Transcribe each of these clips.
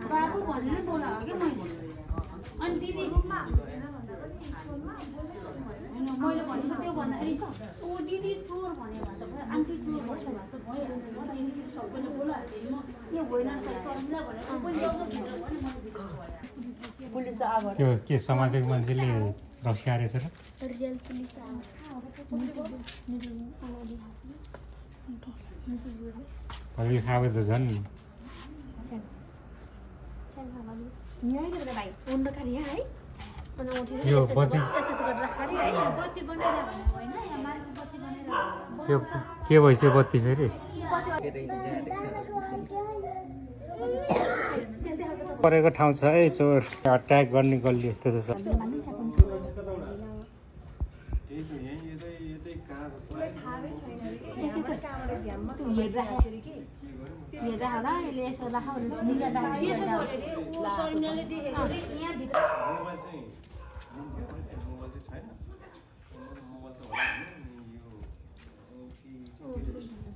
बाबु भनेर बोला के मैले अनि दिदी मैले भनेको त्यो भन्दाखेरि ऊ दिदी चोर भन्यो भने त भयो आन्टी चोर भन्छ भने त भइहाल्छ दिदी सबैले बोलाहाल्थ्यो म यो होइन शर्मिला भनेर पनि ल्याउँछ भनेर भने मैले भित्र गएँ पुलिस आयो त्यो के समाजको मान्छेले रस्या रहेछ र रियल पुलिस अलि खाएको त झन् यहीँनिर भाइ उन्डो खाली यहाँ है यो बत्ती बत्ती बनाएर होइन यहाँ मान्छे बत्ती बनाएर यो के भएछ यो बत्ती फेरि परेको ठाउँ छ है चोर अट्याक गर्ने गल्ली यस्तो छ हेरेर होला यसले यसो राख शर्मिलाले देखेको यहाँ भित्र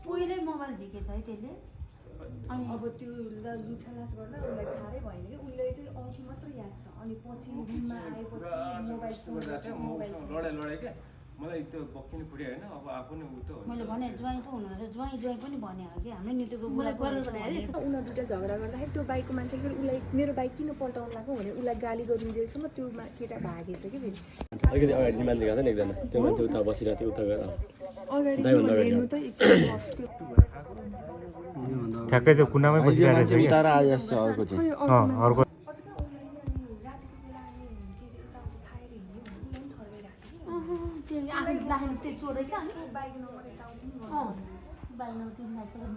पहिल्यै मोबाइल झिकेछ है त्यसले अनि अब त्यो लुछालास गर्दा उसलाई थाहै भएन कि उसले चाहिँ औँठी मात्र याद छ अनि पछि रुममा आएपछि मोबाइल लडाइ क्या मलाई त्यो बक्किने फुट्यो होइन अब आफू नै उतो मैले भने ज्वाइँ पो हुनुहुन्छ ज्वाइँ पनि भने हो कि हाम्रो नीतिको मलाई उनीहरू दुइटा झगडा गर्दाखेरि त्यो बाइकको मान्छेले फेरि उसलाई मेरो बाइक किन पल्टाउनु लाग्यो भने उसलाई गाली गरिन्जेलसम्म त्यो केटा भागेछ कि फेरि अलिकति अगाडि मान्छे गएको थियो नि एकजना त्यो मान्छे उता बसिरहेको थियो उता गएर अगाडि हेर्नु त एकचोटि फर्स्टको ठ्याक्कै त्यो कुनामै बसिरहेको छ उतार आयो जस्तो अर्को चाहिँ अर्को त्यो चोरै छ बाइक नम्बर